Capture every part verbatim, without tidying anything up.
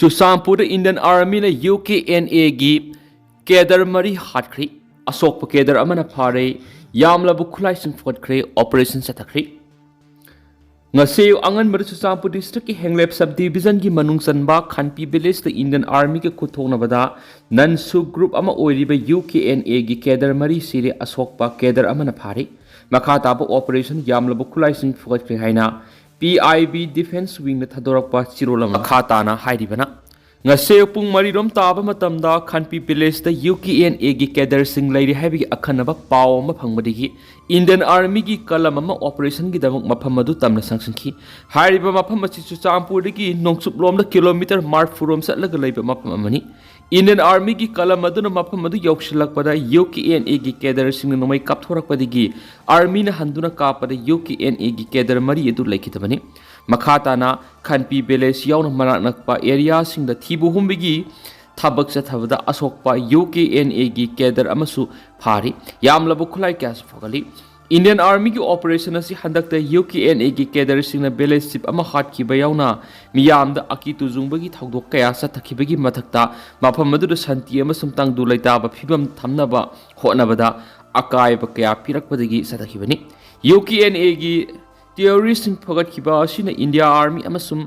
ꯆꯨꯔꯆꯥꯟꯄꯨꯔꯗ Indian Armyꯅ U K N Aꯒꯤ cadre ꯃꯔꯤ ꯍꯥꯠꯈ꯭ꯔꯦ꯫ ꯑꯁꯣꯛꯄ cadre ꯑꯃꯅ ꯐꯥꯔꯦ꯫ ꯌꯥꯝꯂꯕ ꯈꯨꯠꯂꯥꯏꯁꯤꯡ ꯐꯨꯒꯠꯈ꯭ꯔꯦ꯫ Operation ꯆꯠꯊꯈ꯭ꯔꯦ꯫ ꯉꯁꯤ ꯑꯉꯟꯕꯗ ꯆꯨꯔꯆꯥꯟꯄꯨꯔ districtꯀꯤ ꯍꯦꯡꯂꯦꯞ sub divisionꯒꯤ ꯃꯅꯨꯡ ꯆꯟꯕ ꯈꯥꯟꯄꯤ villageꯇ Indian Armyꯒ ꯈꯨꯠꯊꯣꯛꯅꯕꯗ ꯅꯟꯁꯨ group ꯑꯃ ꯑꯣꯏꯔꯤꯕ U K N Aꯒꯤ cadre ꯃꯔꯤ ꯁꯤꯔꯦ꯫ ꯑꯁꯣꯛꯄ cadre ꯑꯃꯅ ꯐꯥꯔꯦ꯫ ꯃꯈꯥ ꯇꯥꯕ operation ꯌꯥꯝꯂꯕ ꯈꯨꯠꯂꯥꯏꯁꯤꯡ ꯐꯨꯒꯠꯈ꯭ꯔꯦ ꯍꯥꯏꯅ P I B Defence Wingꯅ ꯊꯥꯗꯣꯔꯛꯄ ꯆꯦꯔꯣꯜ ꯑꯃ ꯃꯈꯥ ꯇꯥꯅ ꯍꯥꯏꯔꯤꯕꯅ, ꯉꯁꯤ ꯄꯨꯡ ꯃꯔꯤꯔꯣꯝ ꯇꯥꯕ ꯃꯇꯝꯗ ꯈꯥꯟꯄꯤ villageꯇ U K N Aꯒꯤ cadreꯁꯤꯡ ꯂꯩꯔꯤ ꯍꯥꯏꯕꯒꯤ ꯑꯈꯟꯅꯕ ꯄꯥꯎ ꯑꯃ ꯐꯪꯕꯗꯒꯤ Indian Armyꯒꯤ ꯀꯂꯝ ꯑꯃ operationꯒꯤꯗꯃꯛ ꯃꯐꯝ ꯑꯗꯨ ꯇꯝꯅ ꯆꯪꯁꯤꯟꯈꯤ꯫ ꯍꯥꯏꯔꯤꯕ ꯃꯐꯝ ꯑꯁꯤ ꯆꯨꯔꯆꯥꯟꯄꯨꯔꯗꯒꯤ ꯅꯣꯡꯆꯨꯞꯂꯣꯝꯗ kilometre ꯃꯔꯤꯐꯨꯔꯣꯝ ꯆꯠꯂꯒ ꯂꯩꯕ ꯃꯐꯝ ꯑꯃꯅꯤ꯫ Indian Armyꯒꯤ ꯀꯂꯝ ꯑꯗꯨꯅ ꯃꯐꯝ ꯑꯗꯨ ꯌꯧꯁꯤꯜꯂꯛꯄꯗ U K N Aꯒꯤ cadreꯁꯤꯡꯅ ꯅꯣꯡꯃꯩ ꯀꯥꯞꯊꯣꯔꯛꯄꯗꯒꯤ Armyꯅ ꯍꯟꯗꯨꯅ ꯀꯥꯞꯄꯗ U K N Aꯒꯤ cadre ꯃꯔꯤ ꯑꯗꯨ ꯂꯩꯈꯤꯗꯕꯅꯤ꯫ ꯃꯈꯥ ꯇꯥꯅ ꯈꯥꯟꯄꯤ village ꯌꯥꯎꯅ ꯃꯅꯥꯛ ꯅꯛꯄ areaꯁꯤꯡꯗ ꯊꯤꯕ ꯍꯨꯝꯕꯒꯤ ꯊꯕꯛ ꯆꯠꯊꯕꯗ ꯑꯁꯣꯛꯄ U K N Aꯒꯤ cadre ꯑꯃꯁꯨ ꯐꯥꯔꯤ꯫ ꯌꯥꯝꯂꯕ ꯈꯨꯠꯂꯥꯏ ꯀꯌꯥꯁꯨ ꯐꯒꯠꯂꯤ꯫ Indian Armyꯒꯤ operation ꯑꯁꯤ ꯍꯟꯗꯛꯇ U K N Aꯒꯤ cadreꯁꯤꯡꯅ village chief ꯑꯃ ꯍꯥꯠꯈꯤꯕ ꯌꯥꯎꯅ ꯃꯤꯌꯥꯝꯗ ꯑꯀꯤ ꯇꯨꯖꯨꯡꯕꯒꯤ ꯊꯧꯗꯣꯛ ꯀꯌꯥ ꯆꯠꯊꯈꯤꯕꯒꯤ ꯃꯊꯛꯇ ꯃꯐꯝ ꯑꯗꯨꯗ ꯁꯥꯟꯇꯤ ꯑꯃꯁꯨꯡ ꯇꯪꯗꯨ ꯂꯩꯇꯥꯕ ꯐꯤꯕꯝ ꯊꯝꯅꯕ ꯍꯣꯠꯅꯕꯗ ꯑꯀꯥꯏꯕ ꯀꯌꯥ ꯄꯤꯔꯛꯄꯗꯒꯤ ꯆꯠꯊꯈꯤꯕꯅꯤ꯫ U K N Aꯒꯤ terroristꯁꯤꯡ ꯐꯒꯠꯈꯤꯕ ꯑꯁꯤꯅ India Army ꯑꯃꯁꯨꯡ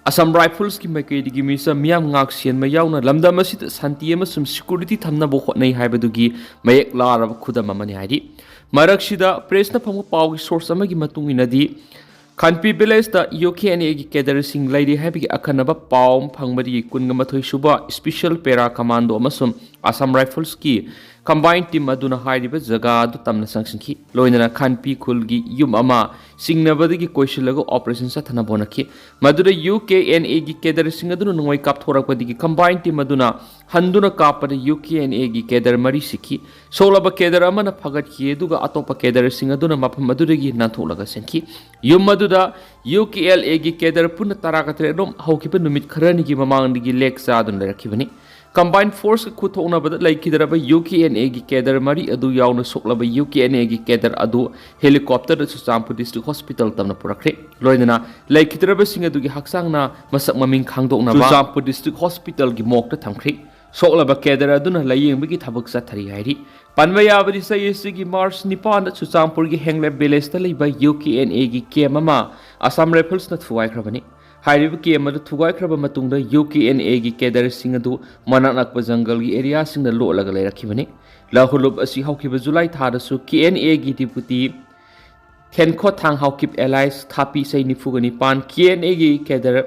Assam Riflesꯀꯤ ꯃꯥꯏꯀꯩꯗꯒꯤ ꯃꯤꯆꯝ ꯃꯤꯌꯥꯝ ꯉꯥꯛ ꯁꯦꯟꯕ ꯌꯥꯎꯅ ꯂꯝꯗꯝ ꯑꯁꯤꯗ ꯁꯥꯟꯇꯤ ꯑꯃꯁꯨꯡ security ꯊꯝꯅꯕ ꯍꯣꯠꯅꯩ ꯍꯥꯏꯕꯗꯨꯒꯤ ꯃꯌꯦꯛ ꯂꯥꯔꯕ ꯈꯨꯗꯝ ꯑꯃꯅꯤ ꯍꯥꯏꯔꯤ꯫ ꯃꯔꯛꯁꯤꯗ pressꯅ ꯐꯪꯕ ꯄꯥꯎꯒꯤ source ꯑꯃꯒꯤ ꯃꯇꯨꯡ ꯏꯟꯅꯗꯤ, ꯈꯥꯟꯄꯤ villageꯇ U K N Aꯒꯤ cadreꯁꯤꯡ ꯂꯩꯔꯤ ꯍꯥꯏꯕꯒꯤ ꯑꯈꯟꯅꯕ ꯄꯥꯎ ꯑꯃ ꯐꯪꯕꯗꯒꯤ ꯀꯨꯟꯒ ꯃꯥꯊꯣꯏ ꯁꯨꯕ Special Para Commando ꯑꯃꯁꯨꯡ Assam Riflesꯀꯤ combined team ꯑꯗꯨꯅ ꯍꯥꯏꯔꯤꯕ ꯖꯒꯥ ꯑꯗꯨ ꯇꯝꯅ ꯆꯪꯁꯤꯟꯈꯤ꯫ ꯂꯣꯏꯅꯅ ꯈꯥꯟꯄꯤ ꯈꯨꯜꯒꯤ ꯌꯨꯝ ꯑꯃ ꯆꯤꯡꯅꯕꯗꯒꯤ ꯀꯣꯏꯁꯤꯜꯂꯒ operation ꯆꯠꯊꯅꯕ ꯍꯣꯠꯅꯈꯤ꯫ ꯃꯗꯨꯗ U K N Aꯒꯤ cadreꯁꯤꯡ ꯑꯗꯨꯅ ꯅꯣꯡꯃꯩ ꯀꯥꯞꯊꯣꯔꯛꯄꯗꯒꯤ combined team ꯑꯗꯨꯅ ꯍꯟꯗꯨꯅ ꯀꯥꯞꯄꯗ U K N Aꯒꯤ cadre ꯃꯔꯤ ꯁꯤꯈꯤ꯫ ꯁꯣꯛꯂꯕ cadre ꯑꯃꯅ ꯐꯒꯠꯈꯤ, ꯑꯗꯨꯒ ꯑꯇꯣꯞꯄ cadreꯁꯤꯡ ꯑꯗꯨꯅ ꯃꯐꯝ ꯑꯗꯨꯗꯒꯤ ꯅꯥꯟꯊꯣꯛꯂꯒ ꯆꯦꯟꯈꯤ꯫ ꯌꯨꯝ ꯑꯗꯨꯗ U K L Aꯒꯤ cadre ꯄꯨꯟꯅ ꯇꯔꯥꯒ ꯇꯔꯦꯠ ꯔꯣꯝ ꯍꯧꯈꯤꯕ ꯅꯨꯃꯤꯠ ꯈꯔꯅꯤꯒꯤ ꯃꯃꯥꯡꯗꯒꯤ ꯂꯦꯛ ꯆꯥꯗꯨꯅ ꯂꯩꯔꯛꯈꯤꯕꯅꯤ꯫ Combined force ꯈꯨꯠ ꯊꯣꯛꯅꯕꯗ ꯂꯩꯈꯤꯗ꯭ꯔꯕ ꯌꯨ ꯀꯦ ꯑꯦꯟ ꯑꯦꯒꯤ cadre ꯃꯔꯤ ꯑꯗꯨ ꯌꯥꯎꯅ ꯁꯣꯛꯂꯕ ꯌꯨ ꯀꯦ ꯑꯦꯟ ꯑꯦꯒꯤ cadre ꯑꯗꯨ helicopterꯗ ꯆꯨꯔꯆꯥꯟꯄꯨꯔ district hospital ꯇꯝꯅ ꯄꯨꯔꯛꯈ꯭ꯔꯦ꯫ ꯂꯣꯏꯅꯅ ꯂꯩꯈꯤꯗ꯭ꯔꯕꯁꯤꯡ ꯑꯗꯨꯒꯤ ꯍꯛꯆꯥꯡꯅ ꯃꯁꯛ ꯃꯃꯤꯡ ꯈꯪꯗꯣꯛꯅꯕ ꯆꯨꯔꯆꯥꯟꯄꯨꯔ district hospitalꯒꯤ morgueꯗ ꯊꯝꯈ꯭ꯔꯦ꯫ ꯁꯣꯛꯂꯕ cadre ꯑꯗꯨꯅ ꯂꯥꯌꯦꯡꯕꯒꯤ ꯊꯕꯛ ꯆꯠꯊꯔꯤ ꯍꯥꯏꯔꯤ꯫ ꯄꯟꯕ ꯌꯥꯕꯗꯤ, ꯆꯍꯤ ꯑꯁꯤꯒꯤ March ꯅꯤꯄꯥꯟꯗ ꯆꯨꯔꯆꯥꯟꯄꯨꯔꯒꯤ ꯍꯦꯡꯂꯦꯞ villageꯇ ꯂꯩꯕ ꯌꯨ ꯀꯦ ꯑꯦꯟ ꯑꯦꯒꯤ camp ꯑꯃ Assam Riflesꯅ ꯊꯨꯒꯥꯏꯈ꯭ꯔꯕꯅꯤ꯫ ꯍꯥꯏꯔꯤꯕ camp ꯑꯗꯨ ꯊꯨꯒꯥꯏꯈ꯭ꯔꯕ ꯃꯇꯨꯡꯗ ꯌꯨ ꯀꯦ ꯑꯦꯟ ꯑꯦꯒꯤ cadreꯁꯤꯡ ꯑꯗꯨ ꯃꯅꯥꯛ ꯅꯛꯄ ꯖꯪꯒꯜꯒꯤ areaꯁꯤꯡꯗ ꯂꯣꯠꯂꯒ ꯂꯩꯔꯛꯈꯤꯕꯅꯤ꯫ ꯂꯧꯍꯨꯂꯨꯞ ꯑꯁꯤ ꯍꯧꯈꯤꯕ July ꯊꯥꯗꯁꯨ ꯀꯦ ꯑꯦꯟ ꯑꯦꯒꯤ deputy ꯈꯦꯟꯈꯣꯊꯥꯡ ꯍꯥꯎꯀꯤꯞ alias ꯊꯥꯄꯤ ꯆꯍꯤ ꯅꯤꯐꯨꯒ ꯅꯤꯄꯥꯟ, ꯀꯦ ꯑꯦꯟ ꯑꯦꯒꯤ cadre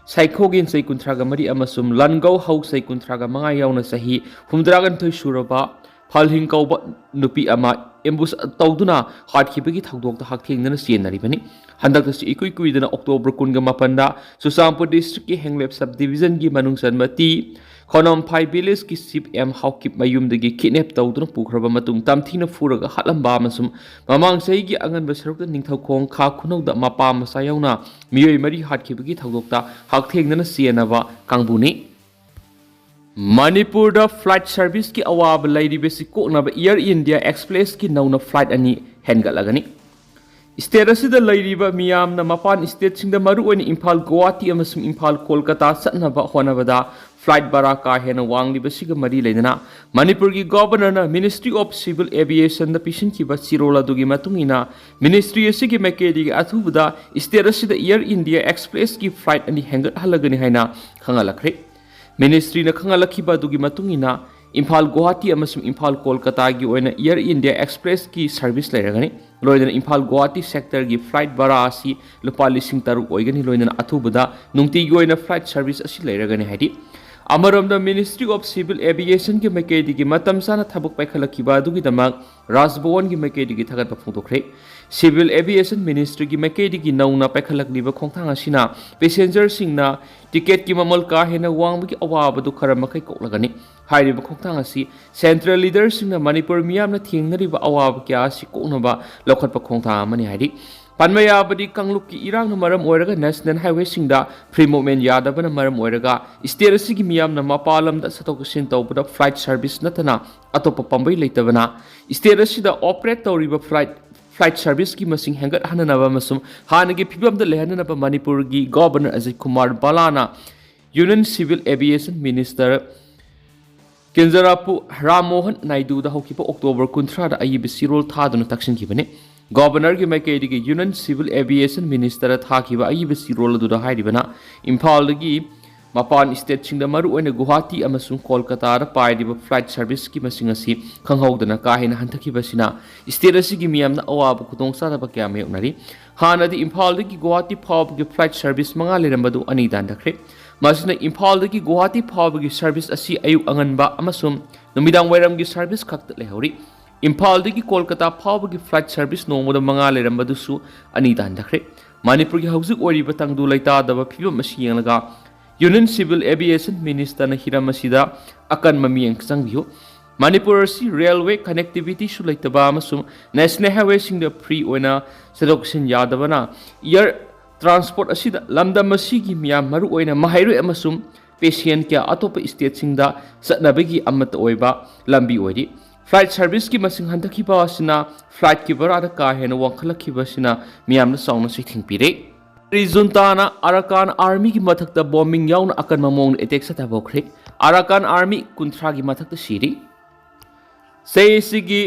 ꯁꯥꯏꯈꯣꯒꯤꯟ ꯆꯍꯤ ꯀꯨꯟꯊ꯭ꯔꯥꯒ ꯃꯔꯤ ꯑꯃꯁꯨꯡ ꯂꯟꯒꯧ ꯍꯧ ꯆꯍꯤ ꯀꯨꯟꯊ꯭ꯔꯥꯒ ꯃꯉꯥ ꯌꯥꯎꯅ ꯆꯍꯤ ꯍꯨꯝꯗ꯭ꯔꯥꯒ ꯅꯤꯊꯣꯏ ꯁꯨꯔꯕ ꯐꯜꯍꯤꯡ ꯀꯧꯕ ꯅꯨꯄꯤ ꯑꯃ ambush ꯇꯧꯗꯨꯅ ꯍꯥꯠꯈꯤꯕꯒꯤ ꯊꯧꯗꯣꯛꯇ ꯍꯛꯊꯦꯡꯅꯅ ꯆꯦꯟꯅꯔꯤꯕꯅꯤ꯫ ꯍꯟꯗꯛꯇꯁꯨ ꯏꯀꯨꯏ ꯀꯨꯏꯗꯅ October ꯀꯨꯟꯒ ꯃꯥꯄꯟꯗ ꯆꯨꯔꯆꯥꯟꯄꯨꯔ districtꯀꯤ ꯍꯦꯡꯂꯦꯞ sub divisionꯒꯤ ꯃꯅꯨꯡ ꯆꯟꯕ T ꯈꯣꯅꯣꯝꯐꯥꯏ villageꯀꯤ chief M Haokip ꯃꯌꯨꯝꯗꯒꯤ kidnap ꯇꯧꯗꯨꯅ ꯄꯨꯈ꯭ꯔꯕ ꯃꯇꯨꯡ ꯇꯝꯊꯤꯅ ꯐꯨꯔꯒ ꯍꯥꯠꯂꯝꯕ ꯑꯃꯁꯨꯡ ꯃꯃꯥꯡ ꯆꯍꯤꯒꯤ ꯑꯉꯟꯕ ꯁꯔꯨꯛꯇ ꯅꯤꯡꯊꯧꯈꯣꯡ ꯈꯥ ꯈꯨꯅꯧꯗ ꯃꯄꯥ ꯃꯆꯥ ꯌꯥꯎꯅ ꯃꯤꯑꯣꯏ ꯃꯔꯤ ꯍꯥꯠꯈꯤꯕꯒꯤ ꯊꯧꯗꯣꯛꯇ ꯍꯛꯊꯦꯡꯅꯅ ꯆꯦꯟꯅꯕ ꯀꯥꯡꯕꯨꯅꯤ꯫ ꯃꯅꯤꯄꯨꯔꯗ flight serviceꯀꯤ ꯑꯋꯥꯕ ꯂꯩꯔꯤꯕꯁꯤ ꯀꯣꯛꯅꯕ Air India Expressꯀꯤ ꯅꯧꯅ flight ꯑꯅꯤ ꯍꯦꯟꯒꯠꯂꯒꯅꯤ꯫ State ꯑꯁꯤꯗ ꯂꯩꯔꯤꯕ ꯃꯤꯌꯥꯝꯅ ꯃꯄꯥꯟ stateꯁꯤꯡꯗ, ꯃꯔꯨꯑꯣꯏꯅ ꯏꯝꯐꯥꯜ ꯒꯨꯋꯥꯍꯥꯇꯤ ꯑꯃꯁꯨꯡ ꯏꯝꯐꯥꯜ ꯀꯣꯜꯀꯇꯥ ꯆꯠꯅꯕ ꯍꯣꯠꯅꯕꯗ flight ꯚꯔꯥ ꯀꯥ ꯍꯦꯟꯅ ꯋꯥꯡꯂꯤꯕꯁꯤꯒ ꯃꯔꯤ ꯂꯩꯅꯅ ꯃꯅꯤꯄꯨꯔꯒꯤ Governorꯅ Ministry of Civil Aviationꯗ ꯄꯤꯁꯤꯟꯈꯤꯕ ꯆꯦꯔꯣꯜ ꯑꯗꯨꯒꯤ ꯃꯇꯨꯡ ꯏꯟꯅ, ministry ꯑꯁꯤꯒꯤ ꯃꯥꯏꯀꯩꯗꯒꯤ ꯑꯊꯨꯕꯗ state ꯑꯁꯤꯗ Air India Expressꯀꯤ flight ꯑꯅꯤ ꯍꯦꯟꯒꯠꯍꯜꯂꯒꯅꯤ ꯍꯥꯏꯅ ꯈꯪꯍꯜꯂꯛꯈ꯭ꯔꯦ꯫ Ministryꯅ ꯈꯪꯍꯜꯂꯛꯈꯤꯕ ꯑꯗꯨꯒꯤ ꯃꯇꯨꯡ ꯏꯟꯅ, ꯏꯝꯐꯥꯜ ꯒꯨꯋꯥꯍꯥꯇꯤ ꯑꯃꯁꯨꯡ ꯏꯝꯐꯥꯜ ꯀꯣꯜꯀꯇꯥꯒꯤ ꯑꯣꯏꯅ Air India Expressꯀꯤ service ꯂꯩꯔꯒꯅꯤ꯫ ꯂꯣꯏꯅꯅ ꯏꯝꯐꯥꯜ ꯒꯨꯋꯥꯍꯥꯇꯤ sectorꯒꯤ flight ꯚꯔꯥ ꯑꯁꯤ ꯂꯨꯄꯥ ꯂꯤꯁꯤꯡ ꯇꯔꯨꯛ ꯑꯣꯏꯒꯅꯤ꯫ ꯂꯣꯏꯅꯅ ꯑꯊꯨꯕꯗ ꯅꯨꯡꯇꯤꯒꯤ ꯑꯣꯏꯅ flight service ꯑꯁꯤ ꯂꯩꯔꯒꯅꯤ ꯍꯥꯏꯔꯤ꯫ ꯑꯃꯔꯣꯝꯗ, Ministry of Civil Aviationꯒꯤ ꯃꯥꯏꯀꯩꯗꯒꯤ ꯃꯇꯝ ꯆꯥꯅ ꯊꯕꯛ ꯄꯥꯏꯈꯠꯂꯛꯈꯤꯕ ꯑꯗꯨꯒꯤꯗꯃꯛ ꯔꯥꯖ ꯚꯋꯟꯒꯤ ꯃꯥꯏꯀꯩꯗꯒꯤ ꯊꯥꯒꯠꯄ ꯐꯣꯡꯗꯣꯛꯈ꯭ꯔꯦ꯫ Civil Aviation Ministryꯒꯤ ꯃꯥꯏꯀꯩꯗꯒꯤ ꯅꯧꯅ ꯄꯥꯏꯈꯠꯂꯛꯂꯤꯕ ꯈꯣꯡꯊꯥꯡ ꯑꯁꯤꯅ passengerꯁꯤꯡꯅ ticketꯀꯤ ꯃꯃꯜ ꯀꯥ ꯍꯦꯟꯅ ꯋꯥꯡꯕꯒꯤ ꯑꯋꯥꯕꯗꯨ ꯈꯔ ꯃꯈꯩ ꯀꯣꯛꯂꯒꯅꯤ꯫ ꯍꯥꯏꯔꯤꯕ ꯈꯣꯡꯊꯥꯡ ꯑꯁꯤ central leaderꯁꯤꯡꯅ ꯃꯅꯤꯄꯨꯔ ꯃꯤꯌꯥꯝꯅ ꯊꯦꯡꯅꯔꯤꯕ ꯑꯋꯥꯕ ꯀꯌꯥ ꯑꯁꯤ ꯀꯣꯛꯅꯕ ꯂꯧꯈꯠꯄ ꯈꯣꯡꯊꯥꯡ ꯑꯃꯅꯤ ꯍꯥꯏꯔꯤ꯫ ꯄꯟꯕ ꯌꯥꯕꯗꯤ, ꯀꯥꯡꯂꯨꯞꯀꯤ ꯏꯔꯥꯡꯅ ꯃꯔꯝ ꯑꯣꯏꯔꯒ ꯅꯦꯁꯅꯦꯜ ꯍꯥꯏꯋꯦꯁꯤꯡꯗ ꯐ꯭ꯔꯤ ꯃꯨꯚꯃꯦꯟ ꯌꯥꯗꯕꯅ ꯃꯔꯝ ꯑꯣꯏꯔꯒ ꯁ꯭ꯇꯦꯠ ꯑꯁꯤꯒꯤ ꯃꯤꯌꯥꯝꯅ ꯃꯄꯥꯟ ꯂꯝꯗ ꯆꯠꯊꯣꯛ ꯆꯠꯁꯤꯟ ꯇꯧꯕꯗ ꯐ꯭ꯂꯥꯏꯠ ꯁꯔꯚꯤꯁ ꯅꯠꯇꯅ ꯑꯇꯣꯞꯄ ꯄꯥꯝꯕꯩ ꯂꯩꯇꯕꯅ ꯁ꯭ꯇꯦꯠ ꯑꯁꯤꯗ ꯑꯣꯄꯔꯦꯠ ꯇꯧꯔꯤꯕ ꯐ꯭ꯂꯥꯏꯠ ꯐ꯭ꯂꯥꯏꯠ ꯁꯔꯚꯤꯁꯀꯤ ꯃꯁꯤꯡ ꯍꯦꯟꯒꯠꯍꯟꯅꯅꯕ ꯑꯃꯁꯨꯡ ꯍꯥꯟꯅꯒꯤ ꯐꯤꯕꯝꯗ ꯂꯩꯍꯟꯅꯅꯕ ꯃꯅꯤꯄꯨꯔꯒꯤ ꯒꯣꯚꯔꯅꯔ ꯑꯖꯤꯠ ꯀꯨꯃꯥꯔ ꯕꯂꯥꯅ union civil aviation minister Kinjarapu Ram Mohan ꯅꯥꯏꯗꯨꯗ ꯍꯧꯈꯤꯕ ꯑꯣꯛꯇꯣꯕꯔ ꯀꯨꯟꯊ꯭ꯔꯥꯗ ꯑꯏꯕ ꯆꯦꯔꯣꯜ ꯊꯥꯗꯨꯅ ꯇꯛꯁꯤꯟꯈꯤꯕꯅꯤ꯫ ꯒꯣꯚꯔꯅꯔꯒꯤ ꯃꯥꯏꯀꯩꯗꯒꯤ ꯌꯨꯅꯤꯌꯟ ꯁꯤꯚꯤꯜ ꯑꯦꯚꯤꯌꯦꯁꯟ ꯃꯤꯅꯤꯁꯇꯔꯗ ꯊꯥꯈꯤꯕ ꯑꯏꯕ ꯆꯦꯔꯣꯜ ꯑꯗꯨꯗ ꯍꯥꯏꯔꯤꯕꯅ, ꯏꯝꯐꯥꯜꯗꯒꯤ ꯃꯄꯥꯟ ꯁ꯭ꯇꯦꯠꯁꯤꯡꯗ, ꯃꯔꯨꯑꯣꯏꯅ ꯒꯨꯋꯥꯍꯥꯇꯤ ꯑꯃꯁꯨꯡ ꯀꯣꯜꯀꯇꯥꯗ ꯄꯥꯏꯔꯤꯕ ꯐ꯭ꯂꯥꯏꯠ ꯁꯔꯚꯤꯁꯀꯤ ꯃꯁꯤꯡ ꯑꯁꯤ ꯈꯪꯍꯧꯗꯅ ꯀꯥ ꯍꯦꯟꯅ ꯍꯟꯊꯈꯤꯕ ꯑꯁꯤꯅ ꯁ꯭ꯇꯦꯠ ꯑꯁꯤꯒꯤ ꯃꯤꯌꯥꯝꯅ ꯑꯋꯥꯕ ꯈꯨꯗꯣꯡꯆꯥꯗꯕ ꯀꯌꯥ ꯃꯥꯌꯣꯛꯅꯔꯤ꯫ ꯍꯥꯟꯅꯗꯤ ꯏꯝꯐꯥꯜꯗꯒꯤ ꯒꯨꯋꯥꯍꯥꯇꯤ ꯐꯥꯎꯕꯒꯤ ꯐ꯭ꯂꯥꯏꯠ ꯁꯔꯚꯤꯁ ꯃꯉꯥ ꯂꯩꯔꯝꯕꯗꯨ ꯑꯅꯤꯗ ꯍꯟꯊꯈ꯭ꯔꯦ꯫ ꯃꯁꯤꯅ ꯏꯝꯐꯥꯜꯗꯒꯤ ꯒꯨꯋꯥꯍꯥꯇꯤ ꯐꯥꯎꯕꯒꯤ ꯁꯔꯚꯤꯁ ꯑꯁꯤ ꯑꯌꯨꯛ ꯑꯉꯟꯕ ꯑꯃꯁꯨꯡ ꯅꯨꯃꯤꯗꯥꯡ ꯋꯥꯏꯔꯝꯒꯤ ꯁꯔꯚꯤꯁ ꯈꯛꯇ ꯂꯩꯍꯧꯔꯤ꯫ ꯏꯝꯐꯥꯜꯗꯒꯤ ꯀꯣꯜꯀꯇꯥ ꯐꯥꯎꯕꯒꯤ ꯐ꯭ꯂꯥꯏꯠ ꯁꯔꯚꯤꯁ ꯅꯣꯡꯃꯗ ꯃꯉꯥ ꯂꯩꯔꯝꯕꯗꯨꯁꯨ ꯑꯅꯤꯗ ꯍꯟꯊꯈ꯭ꯔꯦ꯫ ꯃꯅꯤꯄꯨꯔꯒꯤ ꯍꯧꯖꯤꯛ ꯑꯣꯏꯔꯤꯕ ꯇꯪꯗꯨ ꯂꯩꯇꯥꯗꯕ ꯐꯤꯕꯝ ꯑꯁꯤ ꯌꯦꯡꯂꯒ ꯌꯨꯅꯤꯌꯟ ꯁꯤꯚꯤꯜ ꯑꯦꯚꯤꯌꯦꯁꯟ ꯃꯤꯅꯤꯁꯇꯔꯅ ꯍꯤꯔꯝ ꯑꯁꯤꯗ ꯑꯀꯟꯕ ꯃꯤꯠꯌꯦꯡ ꯆꯪꯕꯤꯌꯨ꯫ ꯃꯅꯤꯄꯨꯔ ꯑꯁꯤ ꯔꯦꯜꯋꯦ ꯀꯅꯦꯛꯇꯤꯚꯤꯇꯤꯁꯨ ꯂꯩꯇꯕ ꯑꯃꯁꯨꯡ ꯅꯦꯁꯅꯦꯜ ꯍꯥꯏꯋꯦꯁꯤꯡꯗ ꯐ꯭ꯔꯤ ꯑꯣꯏꯅ ꯆꯠꯊꯣꯛ ꯆꯠꯁꯤꯟ ꯌꯥꯗꯕꯅ ꯏꯌꯔ ꯇ꯭ꯔꯥꯟꯁꯄꯣꯔꯠ ꯑꯁꯤꯗ ꯂꯝꯗꯝ ꯑꯁꯤꯒꯤ ꯃꯤꯌꯥꯝ, ꯃꯔꯨꯑꯣꯏꯅ ꯃꯍꯩꯔꯣꯏ ꯑꯃꯁꯨꯡ ꯄꯦꯁꯦꯟ ꯀꯌꯥ ꯑꯇꯣꯞꯄ ꯁ꯭ꯇꯦꯠꯁꯤꯡꯗ ꯆꯠꯅꯕꯒꯤ ꯑꯃꯠꯇ ꯑꯣꯏꯕ ꯂꯝꯕꯤ ꯑꯣꯏꯔꯤ꯫ ꯐ꯭ꯂꯥꯏꯠ ꯁꯔꯚꯤꯁꯀꯤ ꯃꯁꯤꯡ ꯍꯟꯊꯈꯤꯕ ꯑꯁꯤꯅ ꯐ꯭ꯂꯥꯏꯠꯀꯤ ꯚꯔꯥꯗ ꯀꯥ ꯍꯦꯟꯅ ꯋꯥꯡꯈꯠꯂꯛꯈꯤꯕ ꯑꯁꯤꯅ ꯃꯤꯌꯥꯝꯗ ꯆꯥꯎꯅ ꯆꯩꯊꯦꯡ ꯄꯤꯔꯦ꯫ ꯖꯨꯟꯇꯥꯅ ꯑꯔꯥꯀꯥꯟ ꯑꯥꯔꯃꯤꯒꯤ ꯃꯊꯛꯇ ꯕꯣꯝꯕꯤꯡ ꯌꯥꯎꯅ ꯑꯀꯟꯕ ꯃꯑꯣꯡꯗ ꯑꯦꯇꯦꯛ ꯆꯠꯊꯕ ꯍꯧꯈ꯭ꯔꯦ꯫ ꯑꯔꯥꯀꯥꯟ ꯑꯥꯔꯃꯤ ꯀꯨꯟꯊ꯭ꯔꯥꯒꯤ ꯃꯊꯛꯇ ꯁꯤꯔꯤ꯫ ꯆꯍꯤ ꯑꯁꯤꯒꯤ